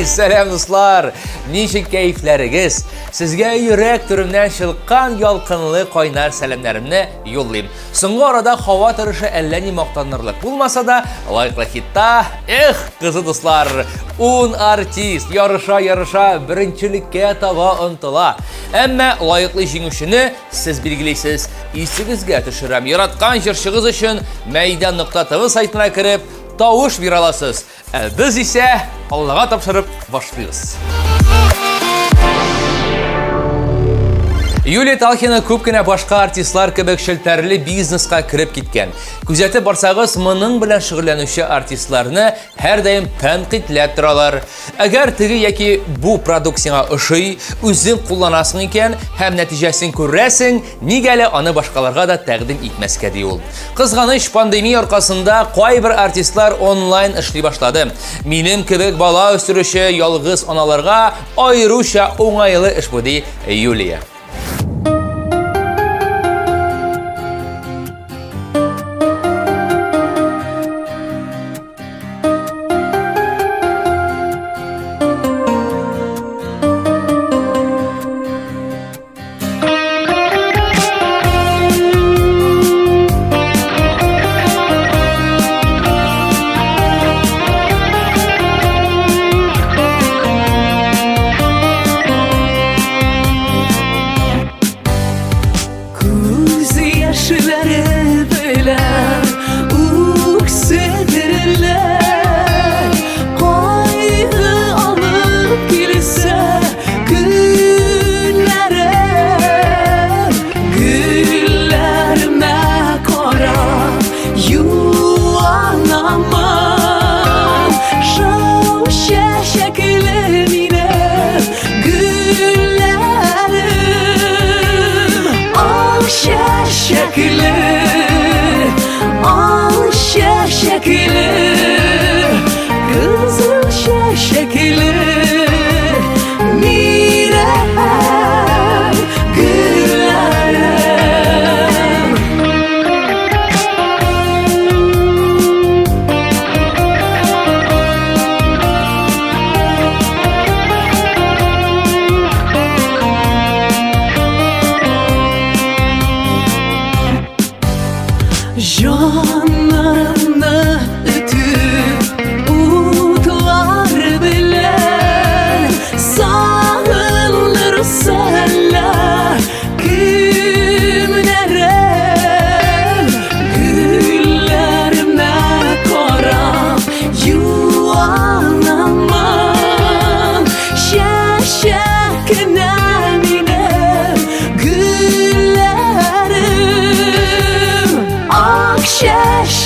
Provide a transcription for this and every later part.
Хей, сәлам дуслар! Ничек кәефләрегез? Сезгә йөрәк түремнән чыккан ялкынлы кайнар сәламнәремне юллыйм. Соңгы арада һава торышы әллә ни мактанырлык булмаса да, лайклы хитта, эх, кызы дуслар, ун артист ярыша-ярыша беренчелеккә таба омтыла. Әмма лаеклы җиңүчене сез билгелисез. Исегезгә төшерәм, яраткан җырчыгыз өчен мәйдан.тв сайтына кереп, тавыш бирә аласыз. Ә без исә Аллага тапшырып башлыйбыз. Юлия Талхина күп кенә башка артистлар кебек челтәрле бизнеска кереп киткән. Күзәтеп барсагыз, моның белән шөгыльләнүче артистларны һәрдаим тәнкыйтьләп торалар. Әгәр теге яки бу продукт сиңа ошый, үзең кулланасың икән һәм нәтиҗәсен күрәсең, Нигә әле аны башкаларга да тәкъдим итмәскә ди ул. Кызганыч, пандемия аркасында кайбер артистлар онлайн эшли башлады. Минем кебек бала үстерүче ялгыз аналарга аеруча уңайлы эш бу, ди Юлия. Күз яшьләре белән үкседеләр. Кайгы алып килсә көннәрем, гөлләремә карап юанамын. Шау чәчәкле минем гөлләрем, ал чәчәкле, ал чәчәкле, кызыл чәчәкле минем гөлләрем. Җанымны өтеп утлар белән сагындырса әллә кемнәрем, гөлләремә карап юанамын. Чәчәк кенә минем гөлләрем, ак чәчәк.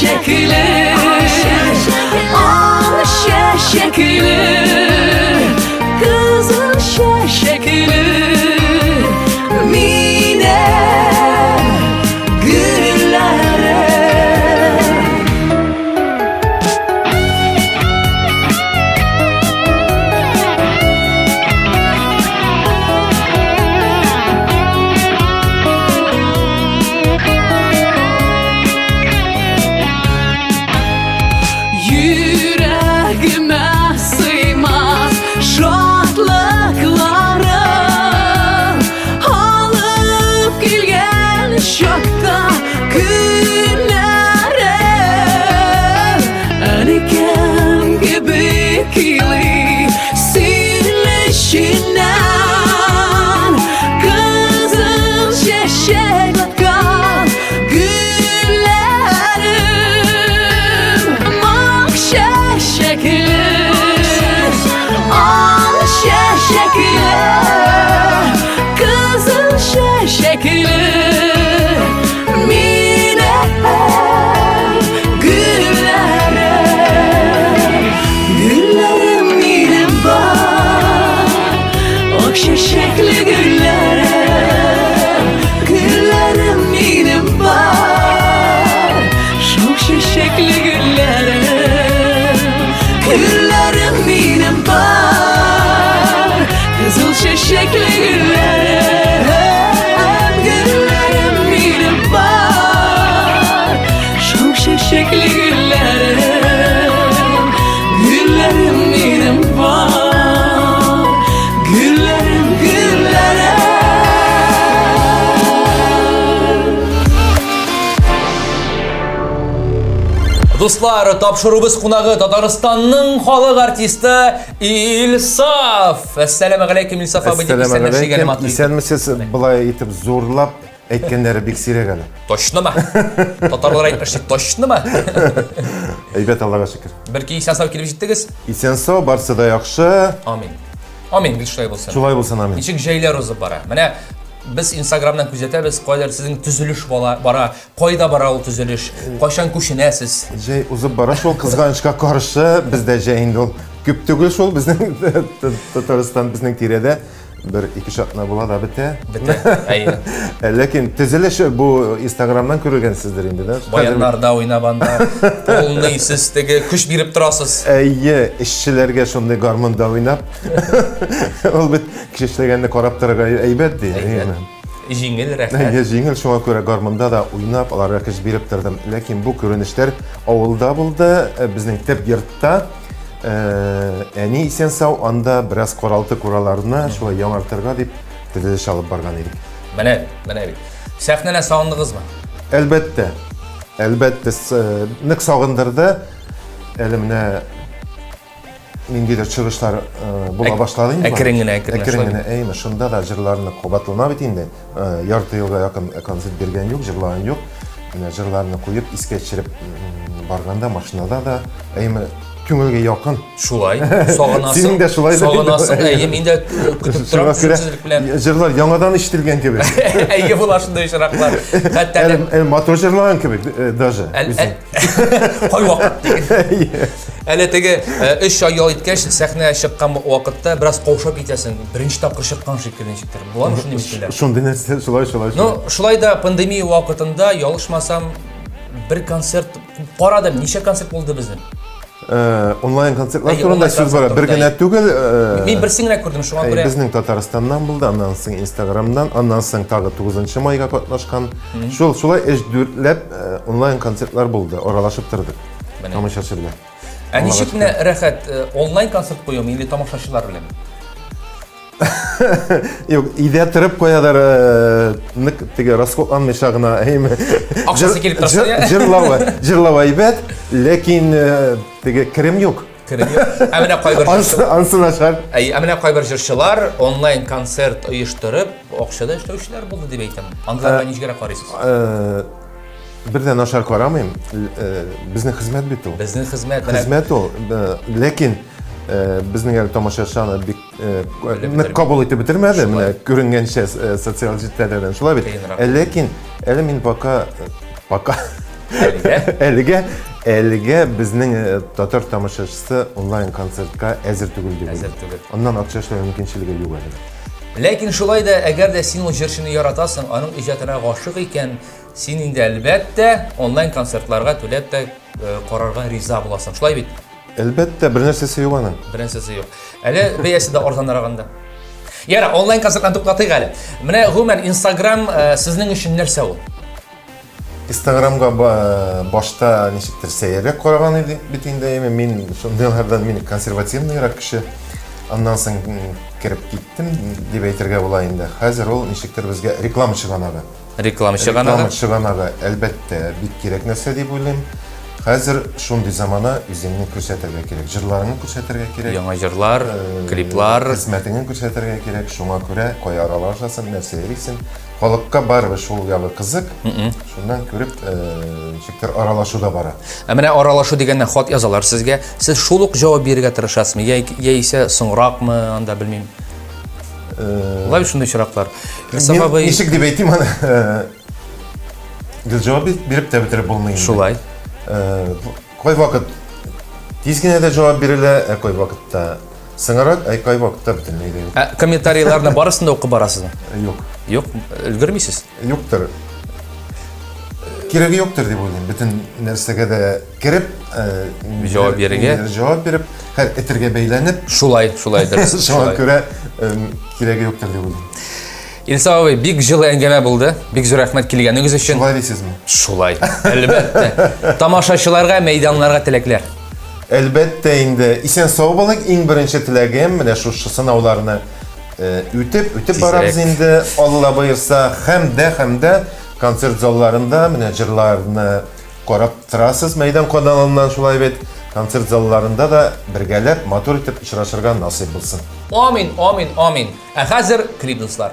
Дуслар, тапшыруыбыз кунагы Татарстанның халык артисты Илсаф. Әссәламу алейкум, Илсаф абый дип исәнләшик әле матур. Исәнмесез, болай итеп зурлап әйткәннәре бик сирәк әле. Точнымы? Татарлар әйтмешли, точнымы? Әйбәт, Аллага шөкер. Бәлки исән-сау килеп җиттегез? Исән-сау, барсы да яхшы. Амин. Амин, гел шулай булсын. Шулай булсын, амин. Ничек җәйләр узып бара? Менә без Инстаграмнан күзәтәбез, кайдыр сезнең төзелеш бара, Кайда бара ул төзелеш? Кайчан күченәсез? Җәй узып бара шул, кызганычка каршы, бездә җәй инде ул күп түгел шул, безнең Татарстан безнең тирәдә бер ике атна була да бетә. Бетә. Әйе. Э, ләкин төзелеш бу Инстаграмнан күргәнсездер инде, да? Баяннарда уйнап анда полный сез теге көч биреп торасыз. Әйе, эшчеләргә шундый гармунда уйнап. Ул бит кеше эшләгәнне карап торырга әйбәт ди. Әйбәт. Җиңел, рәхәт. Әйе, җиңел, шуңа күрә гармунда да уйнап, аларга көч биреп тордым. Ләкин бу күренешләр авылда булды, э, безнең төп йортта. Э, әни исән-сау, анда бераз каралты-кураларны шулай яңартырга дип төзелеш алып барган идек. Менә, менә бит. Сәхнәне сагындыгызмы? Әлбәттә. Әлбәттә, э, нык сагындырды. Әле менә ниндидер чыгышлар э, була башлады инде. Әкрен генә, әкрен. Әкрен генә, әйме, шунда да җырларны кабатлана бит инде. Э, ярты елга якын концерт биргән юк, җырлаган юк. Менә җырларны куеп, искә төшереп барганда машинада да, әйме, күңелгә якын. Шулай, сагынасың. Синең дә шулай. Сагынасың, әйе, мин дә көтеп торам түземсезлек белән. Җырлар яңадан ишетелгән кебек. Әйе, була шундый очраклар. Хәтта әле матур җырлаган кебек э, даже. Кайвакыт диген. Әле теге э, өч ай ял иткәч, сәхнәгә чыккан вакытта бераз каушап китәсең. Беренче тапкыр чыккан шикелле ничектер. Буламы шундый мизгелләр? Шундый нәрсә, шулай, шулай. Ну, шулай да пандемия вакытында ялгышмасам, бер концерт карадым. Ничә концерт булды безнең? Э, онлайн концертлар турында сүз бара. Бер генә түгел. Э, Мин берсен генә күрдем, шуңа күрә. Безнең Татарстаннан булды, аннан соң Инстаграмнан, аннан соң тагы 9 майга катнашкан. Шул шулай өч дүртләп онлайн концертлар булды, аралашып тордык. Тамашачы белән. Ә ничек менә рәхәт э, онлайн концерт куюмы или тамашачылар белән? Юк, өйдә торып каядыр э, нык теге расходланмыйча гына, әйме. Акчасы килеп торсын, я. Җырлавы, җырлавы әйбәт, ләкин э, теге керем юк. Керем юк. Ә менә кайбер Ансы, ансы начар. Әй, ә менә кайбер җырчылар онлайн концерт оештырып, акча да эшләүчеләр булды дип әйтәм. Андыйларга ничегрәк карыйсыз? Бер дә начар карамыйм. Э, безнең хезмәт бит ул. Безнең хезмәт. Хезмәт ул. Э, ләкин э, безнең әле тамашачы аны бик нык кабул итеп бетермәде. Менә күренгәнчә социаль челтәрләрдән шулай бит. Ләкин әле мин пока пока әлегә әлегә безнең татар тамашачысы онлайн концертка әзер түгел дип. Әзер түгел. Аннан акча эшләү мөмкинчелеге юк әле. Ләкин шулай да, әгәр дә син ул җырчыны яратасың, аның иҗатына гашык икән, Син инде әлбәттә онлайн концертларга түләп тә э, карарга риза буласың. Шулай бит? Әлбәттә, бер нәрсәсе юк аның. Бер нәрсәсе юк. Әле бәясе дә арзанрак анда. Яра, онлайн концерттан туктатыйк әле. Менә гомумән Инстаграм э, сезнең өчен нәрсә ул? Инстаграмга башта ничектер сәеррәк караган иде бит инде. Мин шундыйлардан мин консервативныйрак кеше. Аннан соң кереп киттем дип әйтергә була инде. Хәзер ул ничектер безгә реклама чыганагы. Реклама чыганагы. Реклама чыганагы, әлбәттә, бик кирәк нәрсә дип уйлыйм. Хәзер шундый замана, үзеңне күрсәтергә кирәк, җырларыңны күрсәтергә кирәк. Яңа җырлар, э, клиплар. Хезмәтеңне күрсәтергә кирәк. Шуңа күрә кая аралашасың, нәрсә йөрисең. Халыкка барыбер шул ягы кызык. Шуннан күреп, э, ничектер аралашу да бара. Ә менә аралашу дигәннән хат язалар сезгә. Сез шул ук җавап бирергә тырышасызмы? Яисә соңракмы, анда белмим. Була бит шундый очраклар. Рөстәм абый... Ничек дип әйтим аны? Гел җавап биреп тә бетереп булмый инде. Шулай. Кайвакыт тиз генә дә җавап бирелә, ә кайвакытта сыңарак, ә кайвакытта бөтенләй дә юк. Ә комментарийларны барысын да укып барасызмы? Юк. Юк, өлгермисез? Юктыр. Кирәге юктыр дип уйлыйм. Бөтен нәрсәгә дә кереп, э, җавап бирергә. Җавап биреп, һәр этергә бәйләнеп. Шулай, шулай дөрес. Шуңа күрә кирәге юктыр дип уйлыйм. Илсаф абый, бик җылы әңгәмә булды. Бик зур рәхмәт килгәнегез өчен. Шулай дисезме? Шулай, әлбәттә. Тамашачыларга, мәйданнарга теләкләр. Әлбәттә инде, исән сау булыйк. Иң беренче теләгем менә шушы сынауларны э, үтеп, үтеп барабыз инде, Алла боерса, һәм дә, һәм дә концерт залларында менә җырларны карап торасыз Мәйдан каналыннан шулай бит. Концерт залларында да бергәләп матур итеп очрашырга насыйп булсын. Амин, амин, амин. Ә хәзер клип, дуслар.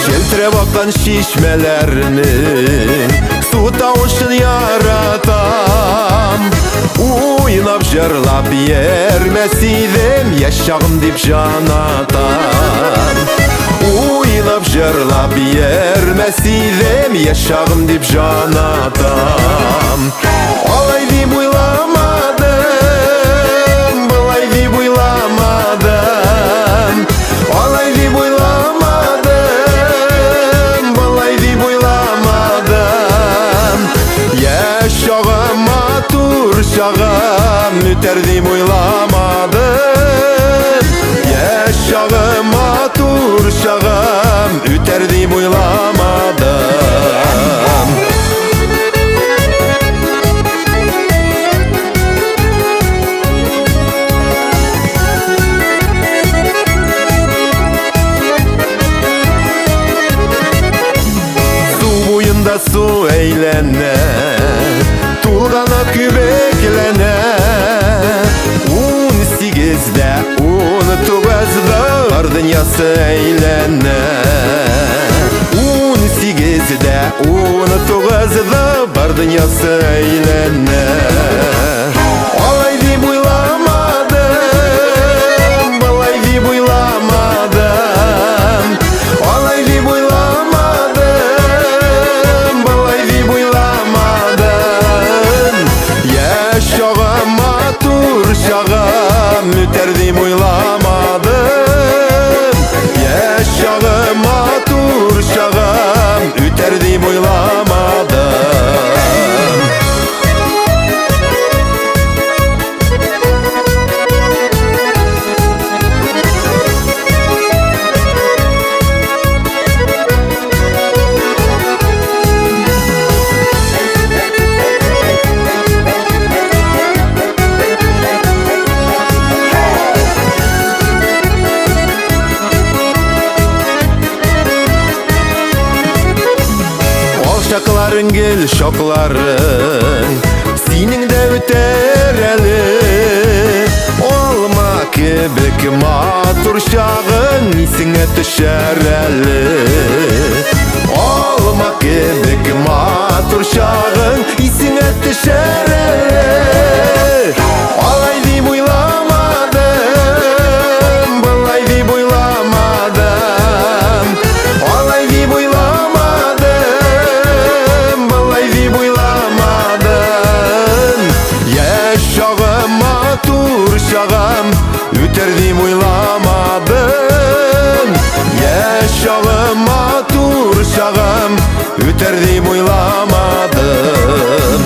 Челтерәп аккан чишмәләрнең су тавышын яратам. Уйнап җырлап йөрмәс идем, яшь чагым дип җан атам. Уйнап җырлап йөрмәс идем, яшь чагым дип җан атам. Алай дип уйламадым, былай дип уйламадым. Алай дип уйламадым, былай дип уйламадым. Яшь чагым, матур чагым, үтәр дип уйламадым. Яшь чагым, матур чагым, үтәр дип уйламадым. Су буенда су әйләнә, тулгана күбекләнә. 18-дә, 19-да бар дөньясы әйләнә. 18-дә, 19-да бар дөньясы әйләнә. Алай дип уйламадым, былай дип уйламадым. Алай дип уйламадым, былай дип уйламадым. Яшь чагым, матур чагым, үтәр дип уйламадым. Яшь чагым, матур чагым, үтәр дип уйламадым. Ал чакларың гел чакларың, синең дә үтәр әле. Алма кебек матур чагың исеңә төшәр әле. Алма кебек матур чагың исеңә төшәр әле. Алай дип уйламадым, былай дип уйламадым. Алай дип уйламадым, былай дип уйламадым. Яшь чагым, матур чагым, үтәр дип уйламадым. Яшь чагым, матур чагым, үтәр дип уйламадым.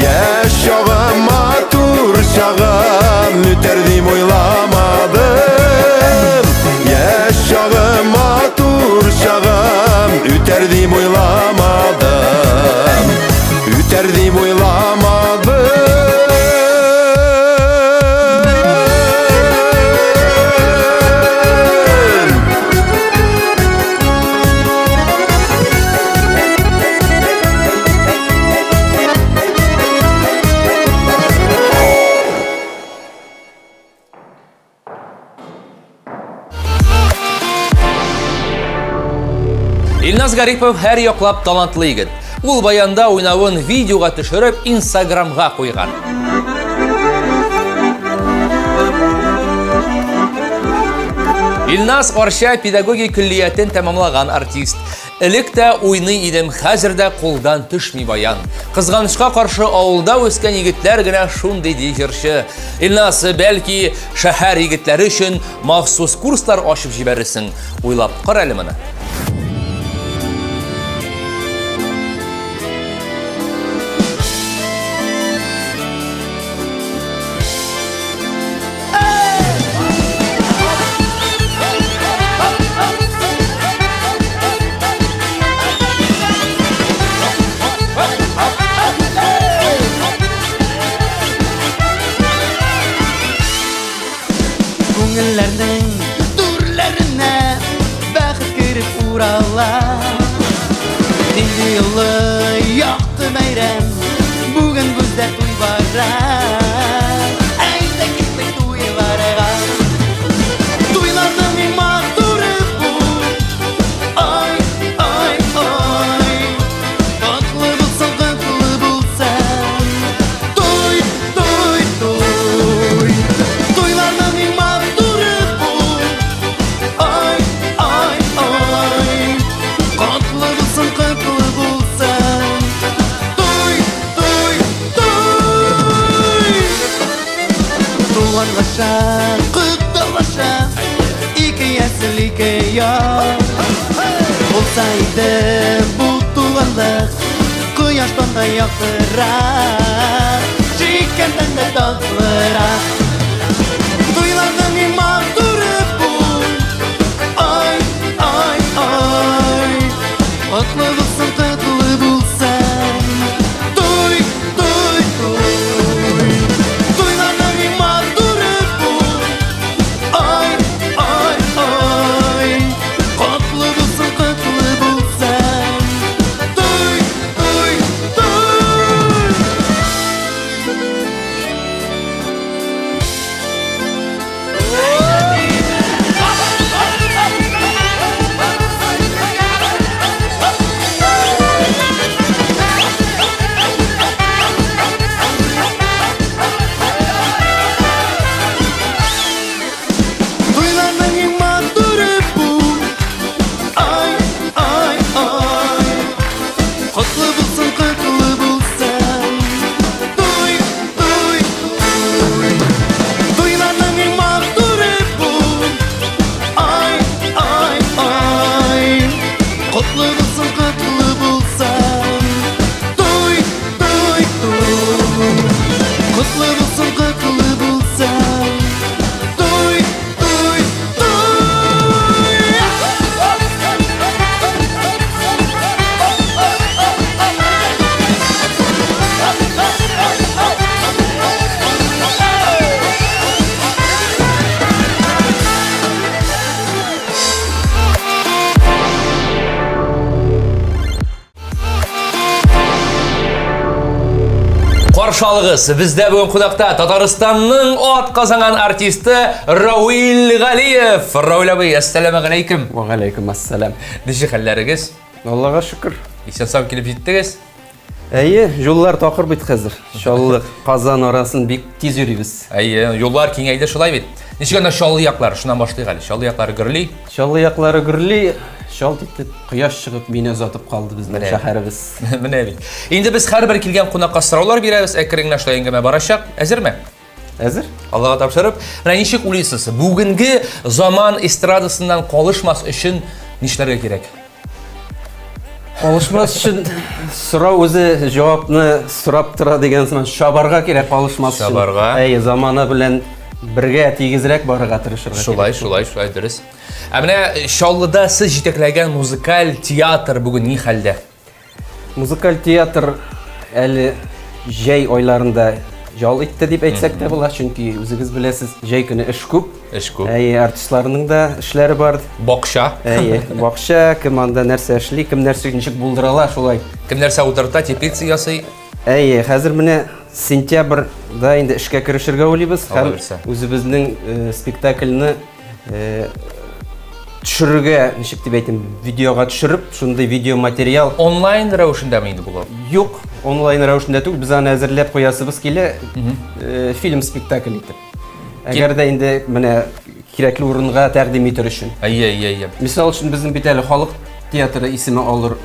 Яшь чагым, матур чагым, үтәр дип уйламадым. Яшь чагым, матур чагым, үтәр дип уйламадым. Үтәр дип уйламадым. Илназ Гарипов һәр яклап талантлы егет. Ул баянда уйнавын видеога төшереп Инстаграмга куйган. Илназ Арча педагогик көллиятен тәмамлаган артист. Элек тә уйный идем, хәзер дә кулдан төшми баян. Кызганычка каршы авылда үскән егетләр генә шундый ди җырчы. Илназ, бәлки шәһәр егетләре өчен махсус курслар ачып җибәрерсең. Уйлап кара әле моны. Нинди олы якты бәйрәм, бүген бездә туй бара. Әйдә киттек туйларга. Туйларның иң матуры бу. Ай, ай, ай. Татлы булсын, котлы булсын. Туй, туй, туй. Туйларның иң матуры бу. Ай, ай, ай. Котлы булсын, котлы булсын. Туй, туй, туй. Туганлаша, котлаша. Ике ясел, ике яр. Булса иде бу туганлык, кояштан да яктырак, шикәрдән дә татлырак. Туйларның иң матуры бу. Ай, ай, ай. Котлы булсын, котлы булсын. Туй, туй, туй. Туйларның иң матуры бу. Ай, ай, ай. Котлы булсын, котлы булсын. Туй, туй, туй. Туйларның иң матуры бу. Ай, ай, ай. Котлы булсын, котлы булсын. Туй, туй, туй. Туйларның иң матуры бу. Ай, ай, ай. Котлы булсын, котлы булсын. Туй, туй, туй. Котлы булсын, котлы булсын. Туй, туй, туй. Каршы алыгыз, бездә бүген кунакта Татарстанның ат казанган артисты Рауил Галиев. Рауил абый, әссәламу галәйкем. Ва галәйкем ассалам. Ничек хәлләрегез? Аллага шөкер. Исән-сау килеп җиттегез? Әйе, юллар такыр бит хәзер. Чаллы, Казан арасын бик тиз йөрибез. Әйе, юллар киңәйде шулай бит. Ничек анда Чаллы яклары? Шуннан башлыйк әле. Чаллы яклары гөрли. Чаллы яклары гөрли, чалт итеп кояш чыгып мине озатып калды безнең шәһәребез. Менә бит. Инде без һәрбер килгән кунакка сораулар бирәбез, әкрен генә шулай әңгәмә барачак. Әзерме? Әзер. Аллага тапшырып, менә ничек уйлыйсыз, бүгенге заман эстрадасыннан калышмас өчен нишләргә кирәк? Калышмас өчен сорау үзе җавапны сорап тора дигән сыман чабарга кирәк калышмас өчен. Чабарга. Әйе, замана белән бергә тигезрәк барырга тырышырга Шулай, шулай, шулай, дөрес. Ә менә Чаллыда сез җитәкләгән музыкаль театр бүген ни хәлдә? Музыкаль театр әле җәй айларында ял итте дип әйтсәк тә була, чөнки үзегез беләсез, җәй көне эш күп. Эш күп. Әйе, артистларның да эшләре бар. Бакча. Әйе, бакча, кем анда нәрсә эшли, кем нәрсә ничек булдыра ала, шулай. Кем нәрсә утырта, теплица ясый. Әйе, хәзер менә сентябрьдә инде эшкә керешергә уйлыйбыз һәм үзебезнең э, спектакльне э, төшерергә, ничек дип әйтим, видеога төшереп, шундый видеоматериал. Онлайн рәвешендәме инде була? Юк, онлайн рәвешендә түгел, без аны әзерләп куясыбыз килә, э, фильм спектакль итеп. Әгәр дә инде менә кирәкле урынга тәкъдим итер өчен. Әйе, әйе, әйе. Мисал өчен, безнең бит әле халык театры исеме алыр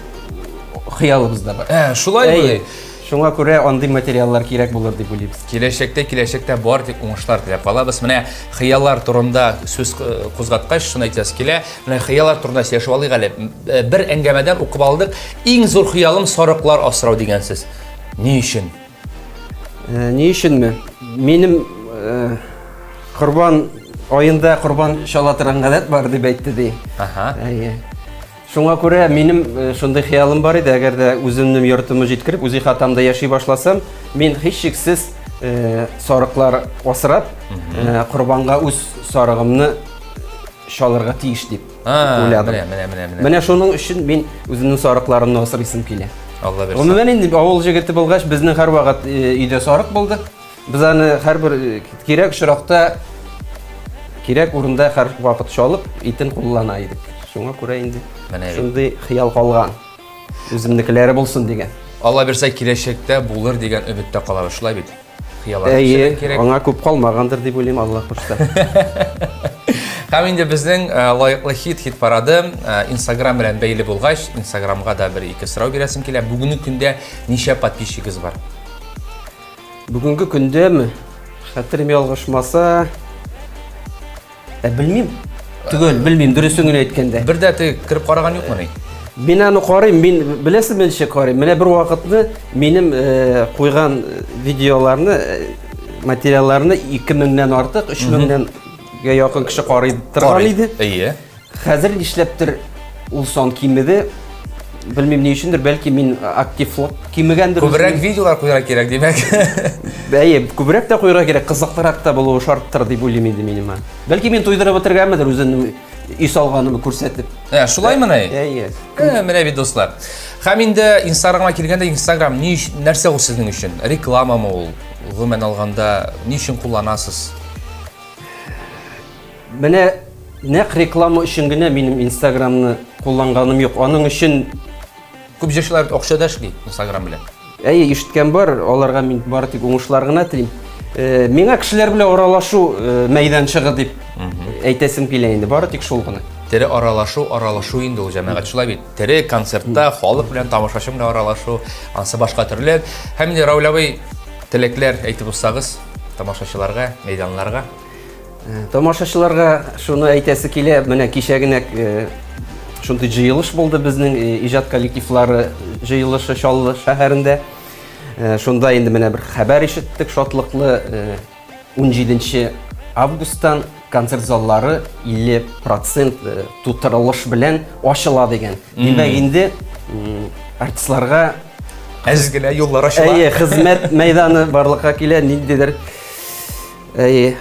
хыялыбыз да бар. Ә, шулай Шуңа күрә андый материаллар кирәк булыр дип уйлыйбыз. Киләчәктә, киләчәктә бар тик уңышлар теләп калабыз. Менә хыяллар турында сүз э, кузгаткач, шуны әйтәсе килә. Менә хыяллар турында сөйләшеп алыйк әле. Э, бер әңгәмәдән укып алдык. Иң зур хыялым сарыклар асрау дигәнсез. Ни өчен? Э, ни өченме? Минем корбан аенда корбан чала торган гадәт бар дип әйтте ди. Ага. Әйе. Шуңа күрә минем э, шундый хыялым бар иде, әгәр дә үземнең йортымны җиткереп, үз ихатамда яши башласам, мин һичшиксез э, сарыклар асрап, э, корбанга үз сарыгымны чалырга тиеш дип. уйладым. Менә, менә, менә, менә. Менә шуның өчен мин үземнең сарыкларымны асрыйсым килә. Алла бирсә. Гомумән инде авыл җегете булгач, безнең һәрвакыт өйдә сарык булды. Без аны һәрбер кирәк очракта кирәк урында һәрвакыт чалып, итен куллана идек. Шуңа күрә инде шундый хыял калган. Үземнекеләре булсын дигән. Алла бирсә, киләчәктә булыр дигән өметтә калабыз, шулай бит? Хыяллар Әйе, аңа күп калмагандыр дип уйлыйм, Алла кушса. Һәм инде безнең лаеклы хит, хит парады Инстаграм белән бәйле булгач, Инстаграмга да бер-ике сорау бирәсем килә. Бүгенге көндә ничә подписчигыз бар? Бүгенге көндәме? Хәтерем ялгышмаса, ә белмим. Төгәл белмим, дөресен генә әйткәндә. Бер дә теге кереп караган юкмыни? Мин аны карыйм, мин беләсезме ничек карыйм? Менә бер вакытны минем э, куйган видеоларны, э, материалларны 2000-нән артык, 3000-гә якын кеше карый торган иде. Әйе. Хәзер нишләптер ул сан кимеде. Белмим ни өчендер, бәлки мин активлык кимегәндер. Күбрәк видеолар куярга кирәк, димәк. Әйе, күбрәк тә куярга кирәк, кызыклырак та булуы шарттыр дип уйлыйм инде минем. Бәлки мин туйдырып бетергәнмедер үземнең өй салганымны күрсәтеп. Ә, шулаймыни? Әйе. Ә, менә бит, дуслар. Һәм инде Инстаграмга килгәндә, Инстаграм ни нәрсә ул сезнең өчен? Рекламамы ул? Гомумән алганда, ни өчен кулланасыз? Менә нәкъ реклама өчен генә минем Инстаграмны кулланганым юк. Аның өчен күп җырчылар бит акча да эшли Инстаграм белән. Әйе, ишеткән бар, аларга мин бары тик уңышлар гына телим. Э, миңа кешеләр белән аралашу э, мәйданчыгы дип әйтәсем килә инде, бары тик шул гына. Тере аралашу, аралашу инде ул җәмәгать, шулай бит. Тере концертта халык белән, тамашачы белән аралашу, ансы башка төрле. Һәм инде Рауль абый теләкләр әйтеп узсагыз тамашачыларга, мәйданнарга. Э, тамашачыларга шуны әйтәсе килә, менә кичә генә э, шундый җыелыш булды безнең э, иҗат коллективлары җыелышы Чаллы шәһәрендә. Шунда инде менә бер хәбәр ишеттек, шатлыклы 17 августтан концерт заллары 50% тутырылыш белән ачыла дигән. Димәк, инде артистларга әз генә юллар ачыла. Әйе, хезмәт мәйданы барлыкка килә, ниндидер Әйе.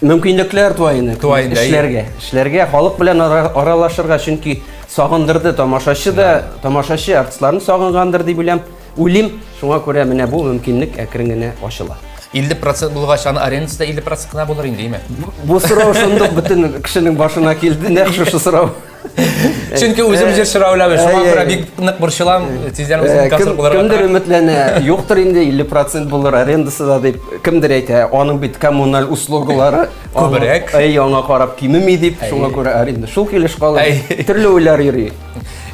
Мөмкинлекләр туа инде. Туа инде, эшләргә. Эшләргә, халык белән аралашырга, чөнки сагындырды тамашачы да, тамашачы артистларны сагынгандыр дип уйлам. Уйлыйм, шуңа күрә менә бу мөмкинлек әкрен генә ачыла. 50% булгач, аны арендасы да 50% кына булыр инде, димме? Бу сорау шундук бөтен кешенең башына килде, нәкъ шушы сорау. Чөнки үзем җырчы Рауль абый, шуңа күрә бик нык борчылам, тиздән үзем концерт булырга. Кемдер өметләнә, юктыр инде 50% булыр арендасы да дип, кемдер әйтә, аның бит коммуналь услугалары күбрәк. Әй, аңа карап кимеми дип, шуңа күрә аренда шул килеш калыр. Төрле уйлар йөри.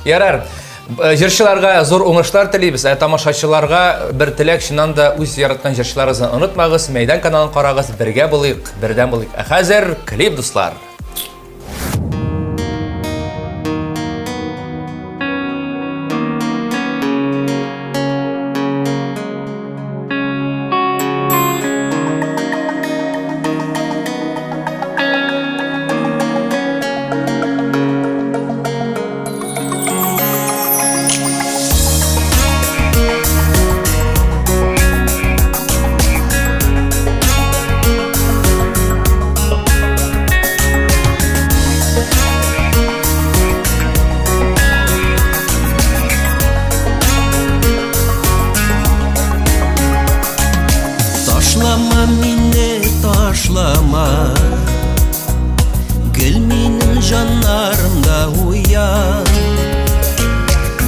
Ярар. Җырчыларга зур уңышлар телибез, ә тамашачыларга бер теләк, чыннан да үз яраткан җырчыларыгызны онытмагыз, Мәйдан каналын карагыз, бергә булыйк, бердәм булыйк. Ә хәзер клип, дуслар. Ташлама мине, ташлама Гел минем җаннарымда уян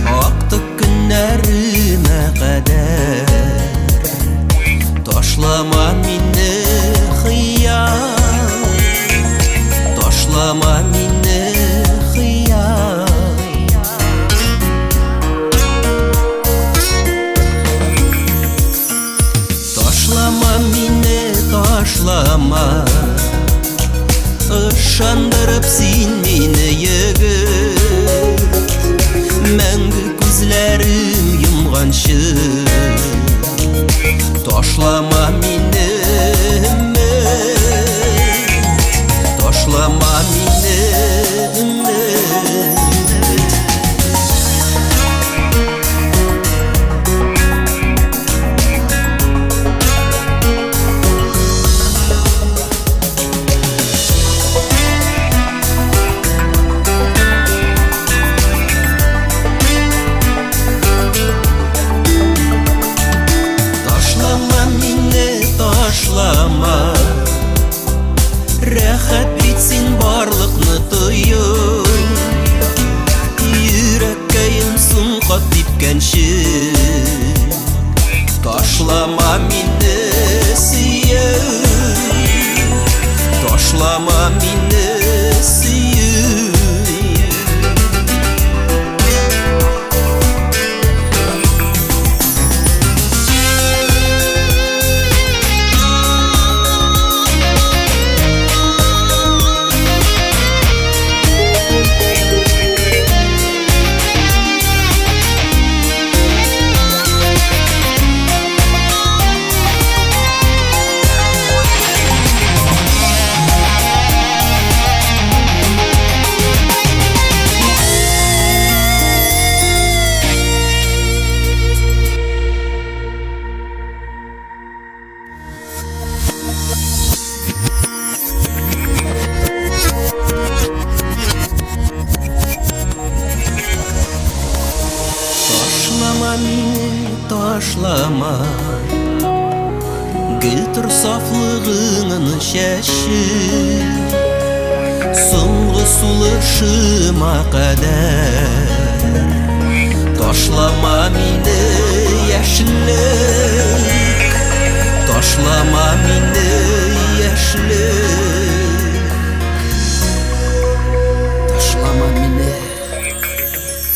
Актык көннәремә кадәр Ташлама мине хыял Ташлама мине хыял Ташлама мине, ташлама Ышандырып син мине егет Мәңге күзләрем йомганчы Ташлама мине өмет Ташлама мине өмет Ташлама мине сөю. Ташлама мине, ташлама. Гел тор сафлыгыңны чәчеп, Соңгы сулышыма кадәр. Ташлама мине, яшьлек, Ташлама мине, яшьлек, Ташлама мине,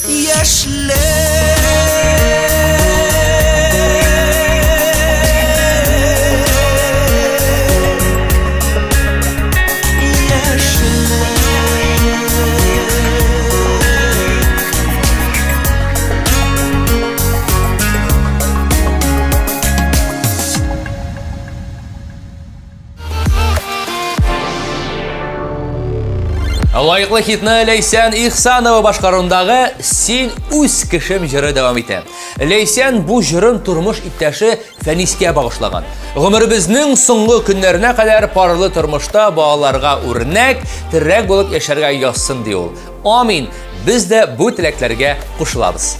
яшьлек. Лаеклы хитны Ләйсән Ихсанова башкаруындагы Син үз кешем җыры дәвам итә. Ләйсән бу җырын тормыш иптәше Фәнискә багышлаган. Гомеребезнең соңгы көннәренә кадәр парлы тормышта балаларга үрнәк, терәк булып яшәргә язсын ди ул. Амин. Без дә бу теләкләргә кушылабыз.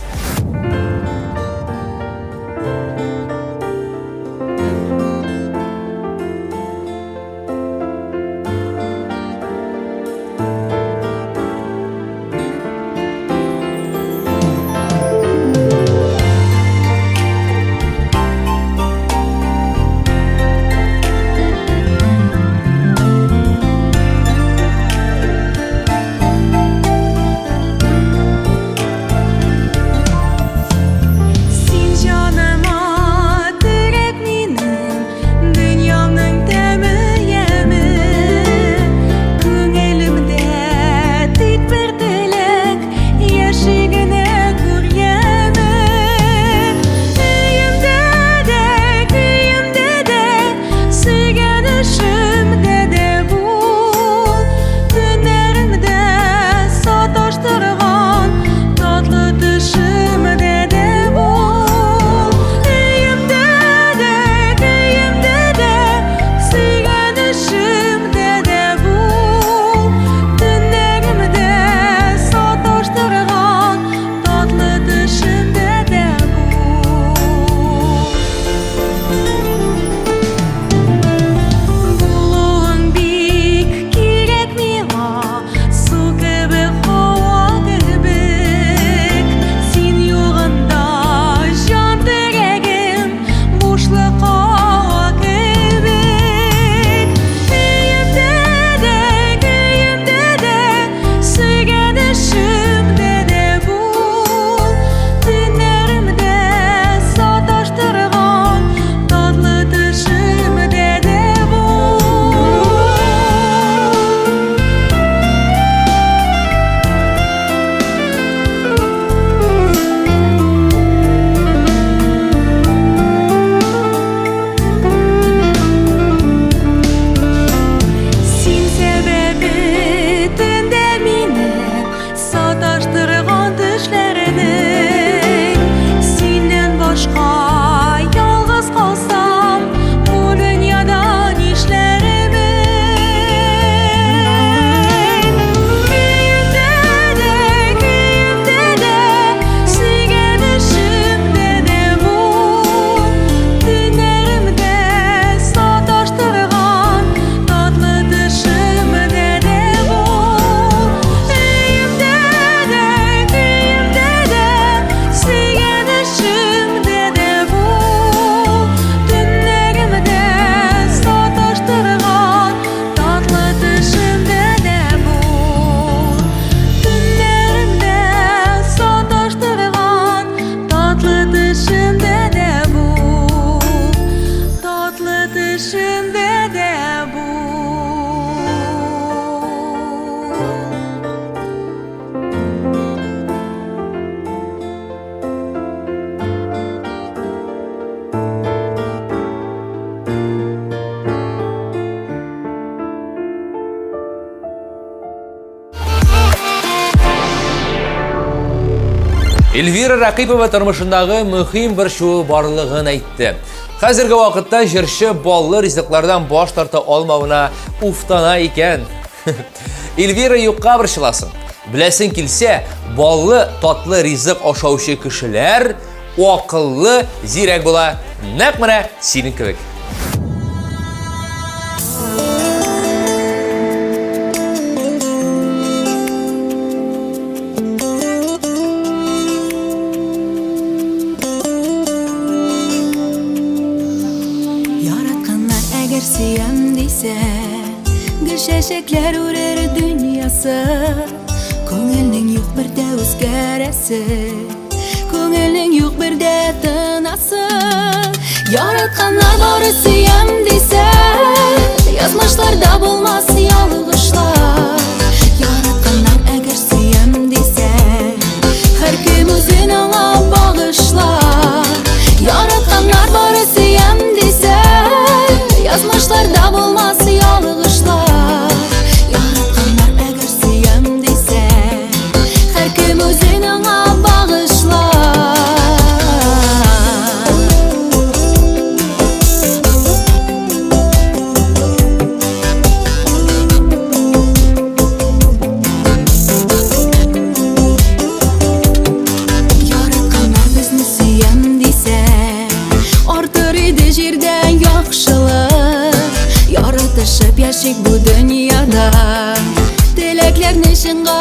Эльвира Рәкыйпова тормышындагы мөһим борчуы барлыгын әйтте. Хәзерге вакытта җырчы баллы ризыклардан баш тарта алмавына уфтана икән. Эльвира юкка борчыласың. Беләсең килсә, баллы татлы ризык ашаучы кешеләр акыллы, зирәк була. Нәкъ менә синең кебек. Яратканнар әгәр сөям дисә, гөл чәчәкләр үрер дөньясы. Күңелнең юк бер дә үзгәрәсе, Күңелнең юк бер дә тынасы. Яратканнар бары сөям дисә, язмышларда булмас ялгышлар. Яратканнар әгәр сөям дисә, һәркем үзен аңа багышлар. Яратканнар бары сөям дисә, язмышларда булмас ялгышлар. Яратканнар әгәр сөям дисә, һәркем үзен аңа багышлар. Яратканнар безне сөям дисә, артыр иде җирдә яхшылык. Яратышып яшик бу дөньяда, теләкләрне чынга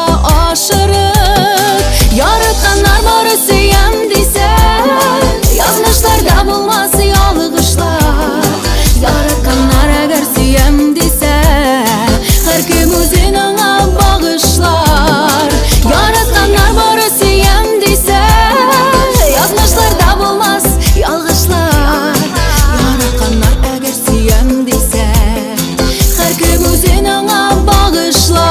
ашырып. Яратканнар бары сөям дисә, язмышларда булмас ялгышлар. Яратканнар әгәр сөям дисә, һәркем үзен аңа багышлар. Яратканнар бары сөям дисә, язмышларда булмас ялгышлар. Яратканнар әгәр сөям дисә, һәркем үзен аңа багышлар.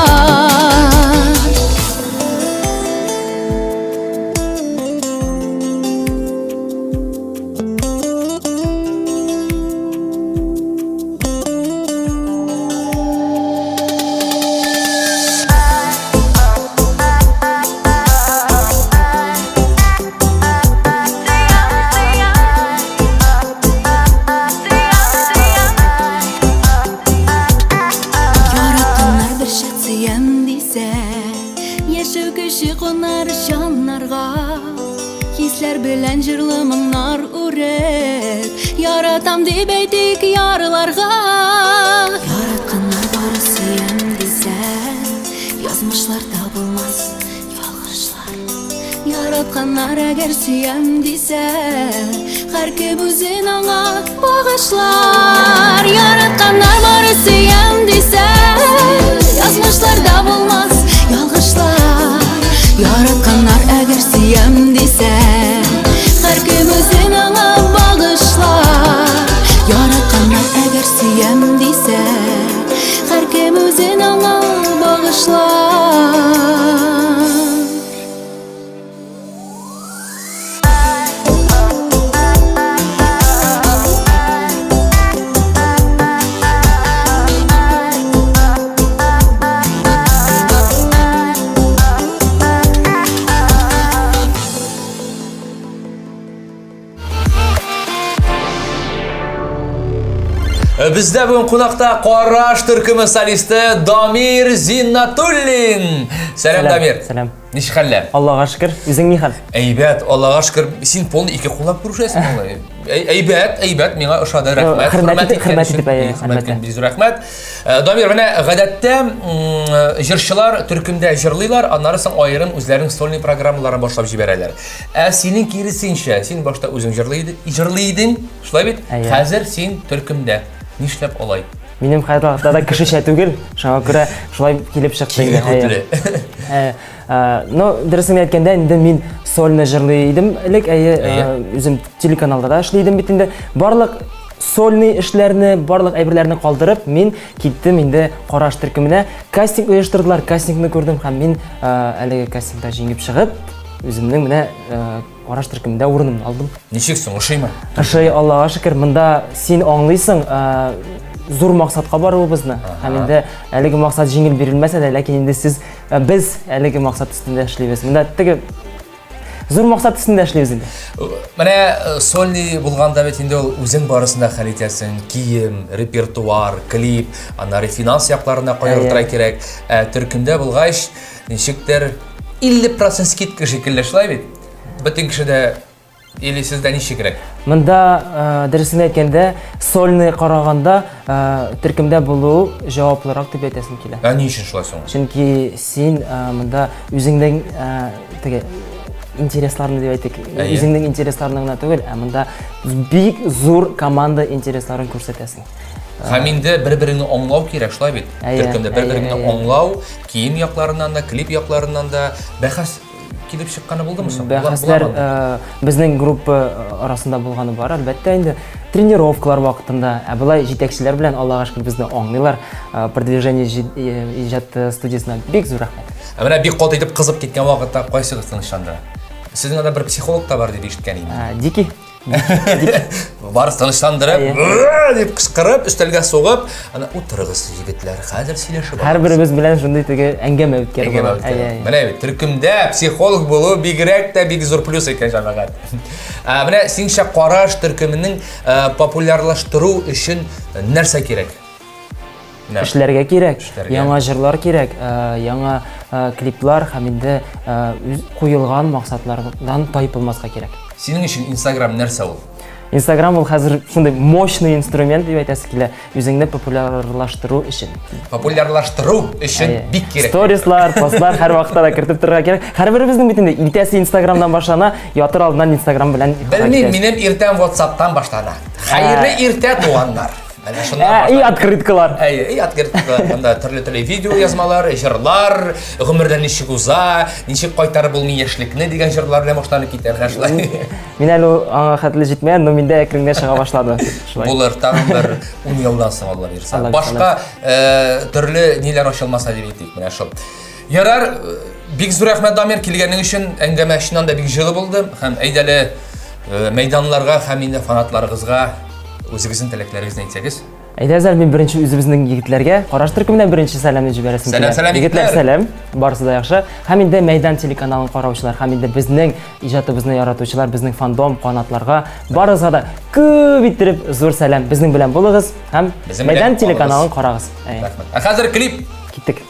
Яратканнар бер чак сөям дисә, яшәү көче кунар җаннарга. Хисләр белән җырлы моңнар үреп, яратам дип әйтик ярларга. Яратканнар бары сөям дисә, язмышларда булмас ялгышлар. Яратканнар әгәр сөям дисә, һәркем үзен аңа багышлар. Яратканнар бары сөям дисә, язмышларда булмас ялгышлар. Яратканнар әгәр сөям дисә, һәркем үзен аңа багышлар. Яратканнар әгәр сөям дисә, һәркем үзен аңа багышлар. Бездә бүген кунакта Караш төркеме солисты Дамир Зиннатуллин. Сәлам, Дамир. Сәлам. Ничек хәлләр? Аллага шөкер. Үзең ни хәл? Әйбәт, Аллага шөкер. Син полный ике куллап күрешәсең алай. Әйбәт, әйбәт, миңа ошады, рәхмәт. Хөрмәт итеп, хөрмәт итеп, әйе, хөрмәт иткән бик зур рәхмәт. Дамир, менә гадәттә җырчылар төркемдә җырлыйлар, аннары соң аерым үзләренең сольный программаларын башлап җибәрәләр. Ә синең киресенчә, син башта үзең җырлый идең, шулай бит? Хәзер син төркемдә. Нишләп алай? Минем хәзер вакытта да кешечә түгел, шуңа күрә шулай килеп чыкты инде. Ну, дөресен әйткәндә, инде мин сольно җырлый идем элек, әйе, үзем телеканалда да эшли идем бит инде. Барлык сольный эшләрне, барлык әйберләрне калдырып, мин киттем инде Караш төркеменә. Кастинг оештырдылар, кастингны күрдем һәм мин әлеге кастингта җиңеп чыгып, үземнең менә Караш төркемендә урынымны алдым. Ничек соң, ошыймы? Ошый, Аллага шөкер, монда син аңлыйсың, зур максатка баруыбызны. Һәм инде әлеге максат җиңел бирелмәсә дә, ләкин инде сез, без әлеге максат өстендә эшлибез. Монда теге Зур максат өстендә эшлибез инде. Менә э, сольный булганда бит инде ул үзең барысын да хәл итәсең. Кием, репертуар, клип, аннары финанс якларына кайгыртырга кирәк. Ә төркемдә булгач, ничектер 50% скидка шикелле шулай бит? Бөтен кеше дә или сездә ничегрәк? Монда э, дөресен әйткәндә, сольный караганда э, төркемдә булу җаваплырак дип әйтәсем килә. Ә ни өчен шулай соң? Чөнки син э, монда үзеңнең теге интересларны дип әйтик, үзеңнең интересларны гына түгел, ә монда бик зур команда интересларын күрсәтәсең. Һәм инде бер-береңне аңлау кирәк, шулай бит? Төркемдә бер-береңне аңлау, кием якларыннан да, клип якларыннан да бәхәс килеп чыкканы булдымы соң? Бәхәсләр безнең группа арасында булганы бар, әлбәттә инде. Тренировкалар вакытында, ә болай җитәкчеләр белән, Аллага шөкер, безне аңлыйлар. Продвижение иҗат студиясенә бик зур рәхмәт. Ә менә бик каты итеп кызып киткән вакытта кайсыгыз тынычландыра? Сезнең анда бер психолог та бар дип ишеткән идем. Дикий. Барысы тынычландырып, дип кычкырып, өстәлгә сугып, ана утырыгыз, егетләр, хәзер сөйләшеп алабыз. Һәрберебез белән шундый теге әңгәмә үткәреп була. Менә бит, төркемдә психолог булу бигрәк тә бик зур плюс икән, җәмәгать. Менә синчә караш төркеменең популярлаштыру өчен нәрсә кирәк? Эшләргә кирәк, яңа җырлар кирәк, яңа клиплар һәм инде үз куелган максатлардан тайпылмаска кирәк. Синең өчен Инстаграм нәрсә ул? Инстаграм ул хәзер шундый мощный инструмент дип әйтәсе килә, үзеңне популярлаштыру өчен. Популярлаштыру өчен бик кирәк. Сторислар, постлар һәрвакытта да кертеп торырга кирәк. Һәрберебезнең бит инде иртәсе Инстаграмнан башлана, ятыр алдыннан Инстаграм белән. Белмим, минем иртәм WhatsAppтан башлана. Хәерле иртә, туганнар. Әнә шуннан Ә, и открыткалар. Әйе, и открыткалар. Анда төрле-төрле видео язмалар, җырлар, гомердә ничек уза, ничек кайтарып булмый яшьлекне дигән җырлар белән башланып китә менә шулай. Мин әле аңа хәтле җитмәгән, но миндә әкрен генә чыга башлады. Шулай. Булыр, тагын бер 10 елдан соң Алла бирсә. Башка э, төрле ниләр ачылмаса дип әйтик, менә шул. Ярар, э, бик зур рәхмәт, Дамир, килгәнең өчен. Әңгәмә чыннан да бик җылы булды. Һәм әйдәле э, мәйданларга һәм инде фанатларыгызга үзегезнең теләкләрегезне әйтсәгез. Әйдәгез әле, мин беренче үзебезнең егетләргә, Караш төркеменә беренче сәламне җибәрәсем килә. Сәлам, сәлам, егетләр. Сәлам. Барысы да яхшы. Һәм инде Мәйдан телеканалын караучылар, һәм инде безнең иҗатыбызны яратучылар, безнең фандом канатларга барыгызга да күп иттереп зур сәлам. Безнең белән булыгыз һәм Мәйдан телеканалын карагыз. Рәхмәт. Ә хәзер клип. Киттек.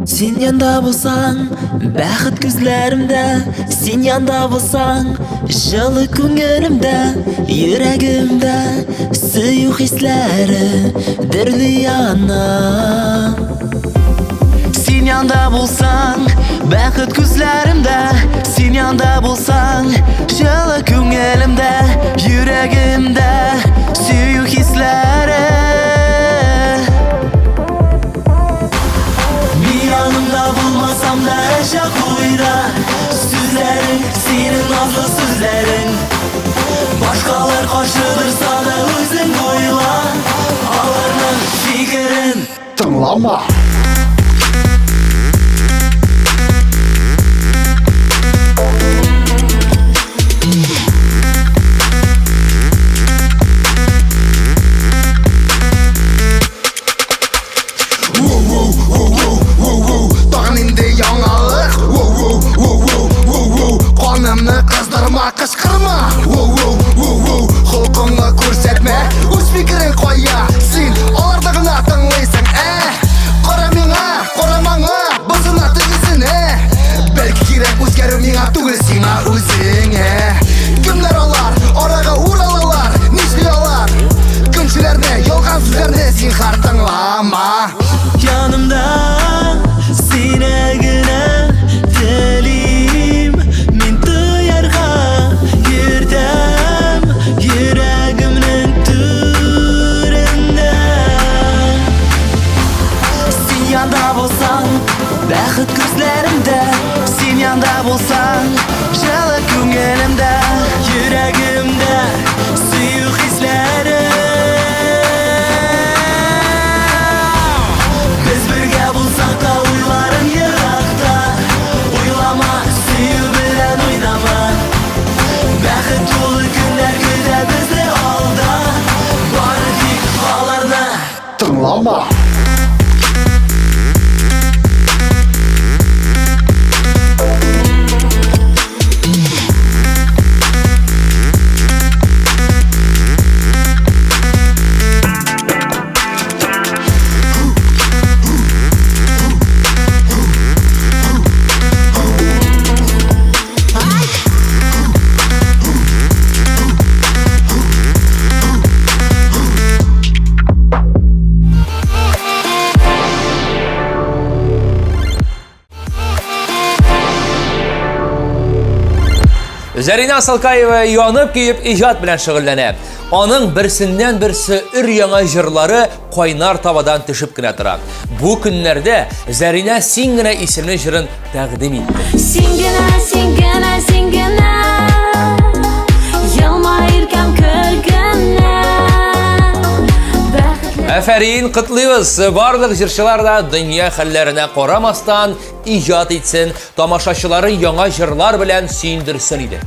Син янда булсаң, бәхет күзләремдә, син янда булсаң, җылы күңелемдә, йөрәгемдә сөю хисләре дөрли яна. Син янда булсаң, бәхет күзләремдә, син янда булсаң, җылы күңелемдә, йөрәгемдә сөю хисләре. Мин яныңда булмасам да әҗәп уйда, сүзләрең, синең назлы сүзләрең. Башкалар каршы торса да үзең уйла, аларның фикерен Тыңлама! Тагын инде яңалык. Канымны кыздырма, кычкырма. Холкыңны күрсәтмә, үз фикерең кая? Син аларны гына тыңлыйсың, ә? тыңлама. Зәринә Асылкаева янып көеп иҗат белән шөгыльләнә. Аның берсеннән берсе өр-яңа җырлары кайнар табадан төшеп кенә тора. Бу көннәрдә Зәринә Син генә исемле җырын тәкъдим итте. Син генә, син генә, син генә Елмаер кем көлгенә Бәхетле Афәрин, котлыйбыз! Барлык җырчылар да дөнья хәлләренә карамастан иҗат итсен, тамашачыларын яңа җырлар белән сөендерсен иде.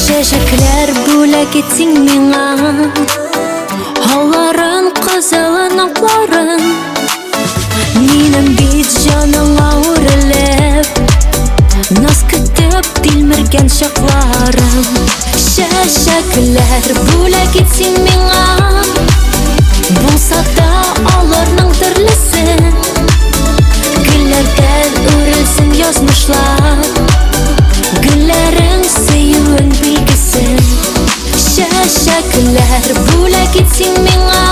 Чәчәкләр бүләк итсең миңа Алларын, кызылын, акларын Минем бит җаныңа үрелеп Наз көтеп тилмергән чакларым Чәчәкләр бүләк итсең миңа Булса да аларның төрлесе Гөлләрдән үрелсен язмышлар Гөлләрең сөюен билгесе Чәчәкләр бүләк итсең миңа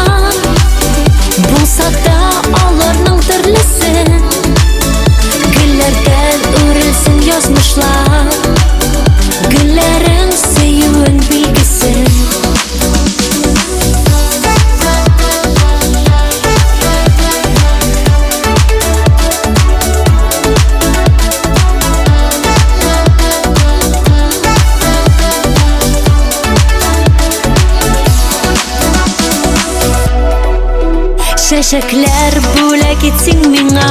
Булса да аларның төрлесе Гөлләрдән үрелсен язмышлар Гөлләрең сөюен билгесе Чәчәкләр бүләк итсең миңа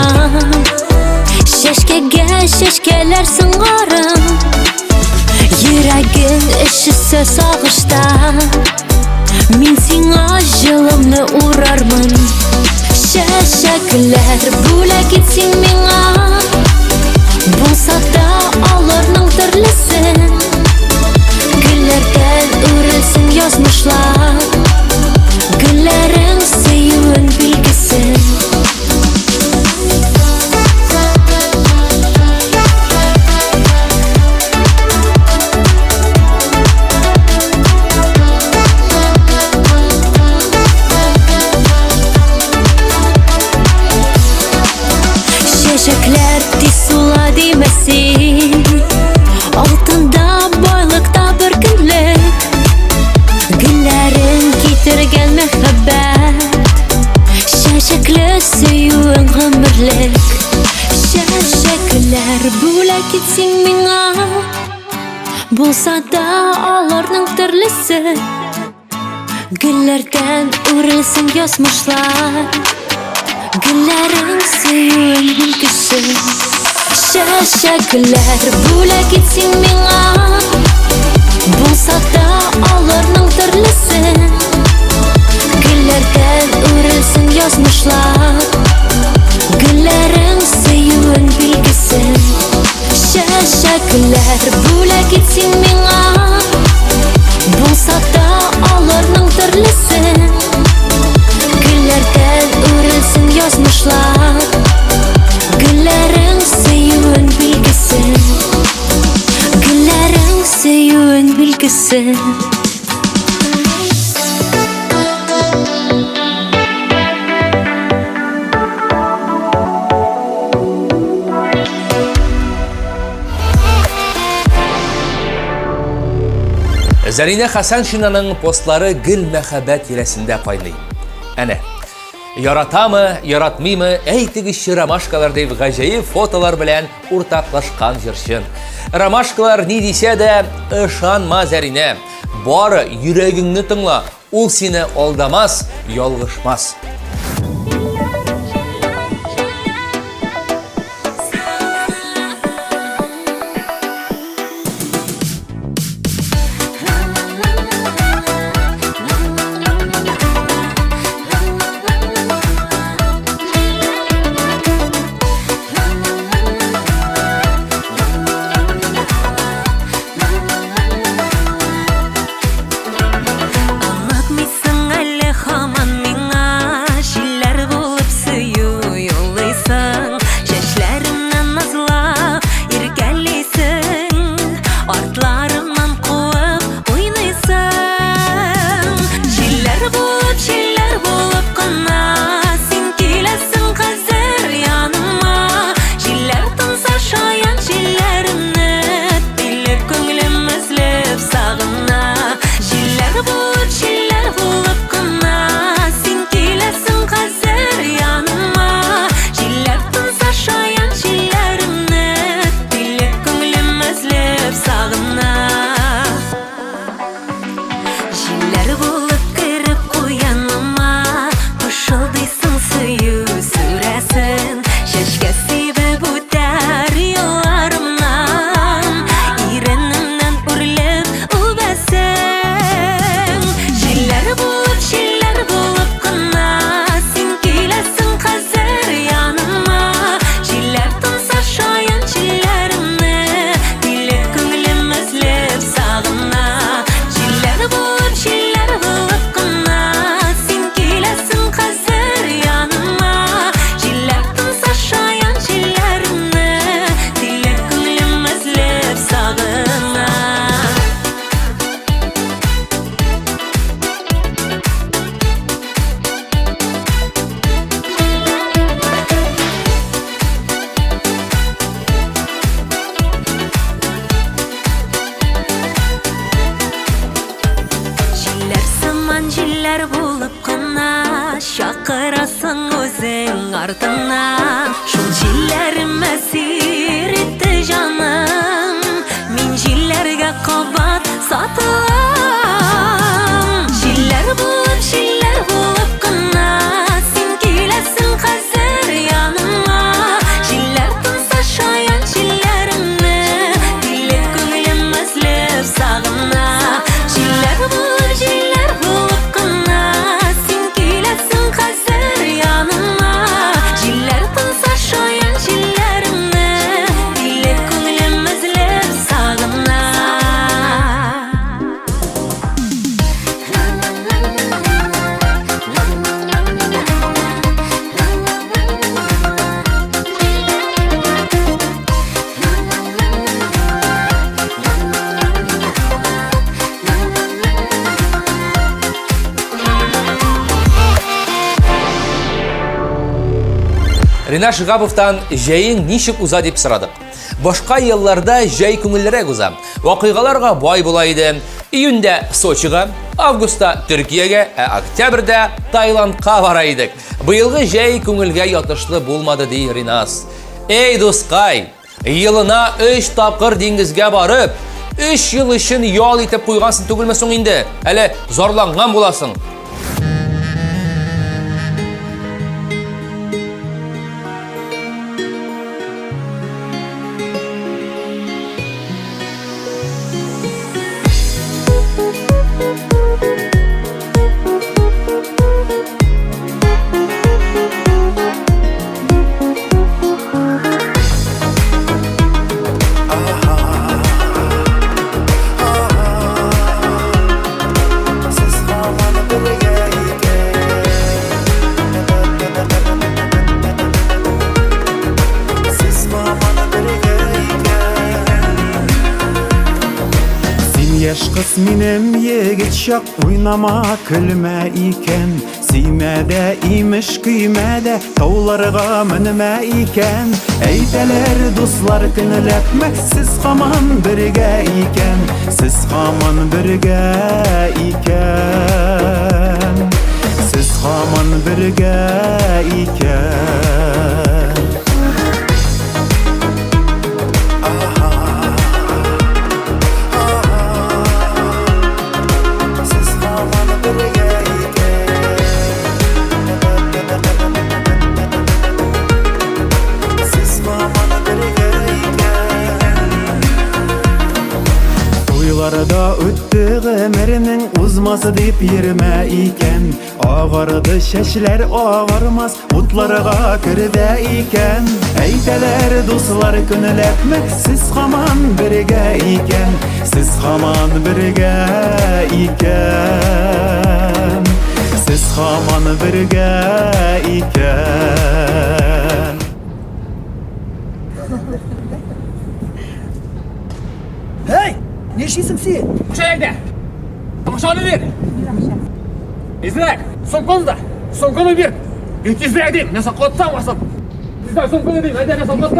Чәчкәгә чәчкәләр сыңарын Йөрәгең өшесе сагышта Мин сиңа җылымны урармын Чәчәкләр бүләк итсең миңа Булса да аларның төрлесен Гөлләрдән үрелсен язмышлар Гөлләрең сөюен билгесе Чәчәкләр тиз сула димә син Алтында байлыкта бер көнлек Гөлләрең китергән мәхәббәт Чәчәкле сөюең гомерлек Чәчәкләр бүләк итсең миңа Булса да аларның төрлесе Гөлләрдән үрелсен язмышлар Гөлләрең сөюең билгесе Чәчәкләр бүләк итсең миңа Булса да аларның төрлесе Гөлләрдән үрелсен язмышлар Гөлләрең сөюең билгесе Чәчәкләр бүләк итсең миңа Булса да аларның төрлесе Гөлләрдән үрелсен язмышлар Гөлләрең сөюен билгесе Гөлләрең сөюен билгесе Зәринә Хәсәншинаның постлары гел мәхәббәт тирәсендә кайный. Әнә, яратамы, яратмыймы, әйтегезче ромашкалар дип гаҗәеп фотолар белән уртаклашкан җырчы. Ромашкалар ни дисә дә, ышанма, Зәринә. Бары йөрәгеңне тыңла, Ул сине алдамас, ялгышмас. Аңлатмыйсың әле һаман миңа, Җилләр булып сөю юллыйсың, Чәчләремнән назлап иркәлисең, Артларымнан куып уйныйсың. Җилләр булып, җилләр булып кына Син киләсең хәзер яныма. Җилләр тынса шаян җилләремне, Тиле күңелем өзлеп сагына. Җилләр булып, җилләр булып кына Син киләсең хәзер яныма. Җилләр тынса шаян җилләремне, Тиле күңелем өзлеп сагына. Җилләр булып кереп куеныма, Пышылдыйсың сөю сүрәсен, Чәчкә сибеп үтәр елларымнан, Иренемнән үрләп үбәсең. Җилләр булып, җилләр булып кына Син киләсең хәзер яныма. Җилләр тынса шаян җилләремне, Тиле күңелем өзлеп сагына. Җилләр булып, җилләр булып кына Син киләсең хәзер яныма. Җилләр тынса шаян җилләремне, Тиле күңелем өзлеп сагына. Җилләр сыман җилләр булып кына Чакырасың үзең артыңнан. Шул җилләрем әсир итте җаным, Мин җилләргә кабат сатылам. Җилләр булып, җилләр булып кына Син киләсең хәзер яныма. Җилләр тынса шаян җилләремне, Тиле күңелем өзлеп сагына. Җилләр булып, җилләр булып кына Син киләсең хәзер яныма. Җилләр тынса шаян җилләремне, Тиле күңелем өзлеп сагына. Ринат Шиһаповтан җәең ничек уза дип сорадык. Башка елларда җәй күңеллерәк уза. Вакыйгаларга бай була иде. Июньдә Сочига, августта Төркиягә, ә октябрьдә Таиландка бара идек. Быелгы җәй күңелгә ятышлы булмады, ди Ринас. Эй, дускай, елына 3 тапкыр диңгезгә барып, 3 ел өчен ял итеп куйгансың түгелме соң инде? Әле зарланган буласың. Сез һаман бергә икән. Сез һаман бергә икән. Син яшь кыз, минем егет чак, Уйнама, көлмә икән. Сөймә дә, имеш, көймә дә, Тауларга менмә икән. Әйтәләр дуслар көнләпме, Сез һаман бергә икән. Сез һаман бергә икән. Сез һаман бергә икән. Сез һаман бергә. Гомернең узмас дип йөрмә икән. Агарды чәчләр агармас, утларга керде икән. Әйтәләр дуслар көнләпме, сез һаман бергә икән, сез һаман бергә икән. Сез һаман бергә икән. Һей, нишлисең син? Акча әйдә. Акчаны бир. Тизрәк, сумканы да. Сумканы бир. Бир тизрәк дим, мен саклатсам асып. Тизрәк сумканы дим, әйдә, мен саклатсам.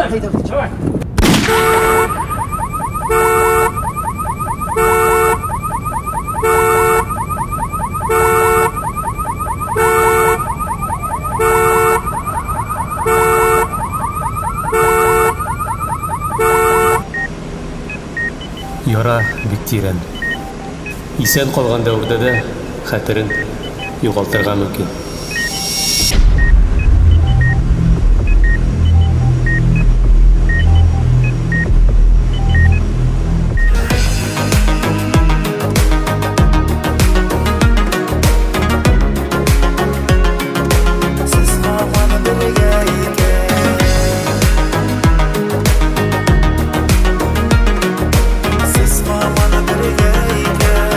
Давай. Яра бик тирән. Исән калган дәвердә дә хәтерен югалтырга мөмкин. Сез һаман бергә икән. Сез һаман бергә икән.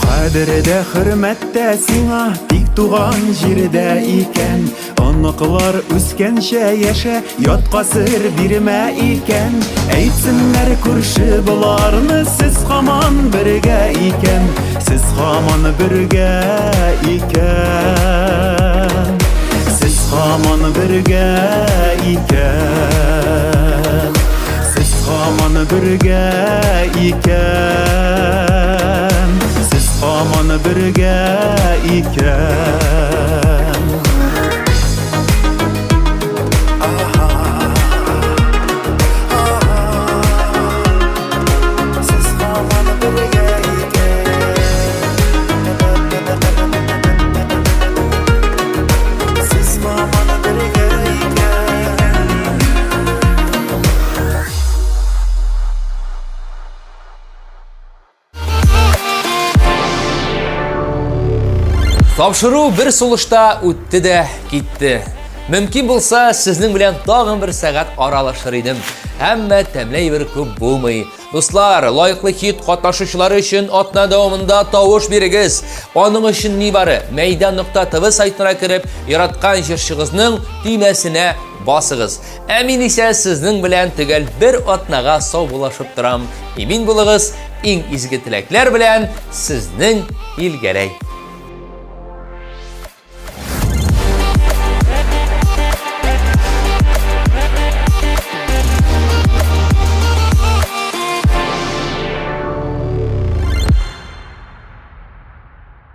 Кадере дә, хөрмәт тә сиңа тик туган җирдә икән. Оныклар үскәнчә яшә, ятка сер бирмә икән. Әйтсеннәр күрше боларны, сез һаман бергә икән, сез һаман бергә икән. Сез һаман бергә икән. Сез һаман бергә икән. Сез һаман бергә икән. Сез һаман бергә икән. Сез һаман бергә икән. Тапшыру бер сулышта үтте дә китте. Мөмкин булса, сезнең белән тагын бер сәгать аралашыр идем. Әмма тәмле әйбер күп булмый. Дуслар, лаеклы хит катнашучылары өчен атна дәвамында тавыш бирегез. Аның өчен нибары мәйдан.тв сайтына кереп, яраткан җырчыгызның төймәсенә басыгыз. Ә мин исә сезнең белән төгәл бер атнага саубуллашып торам. Имин булыгыз, иң изге теләкләр белән сезнең Илгәрәй.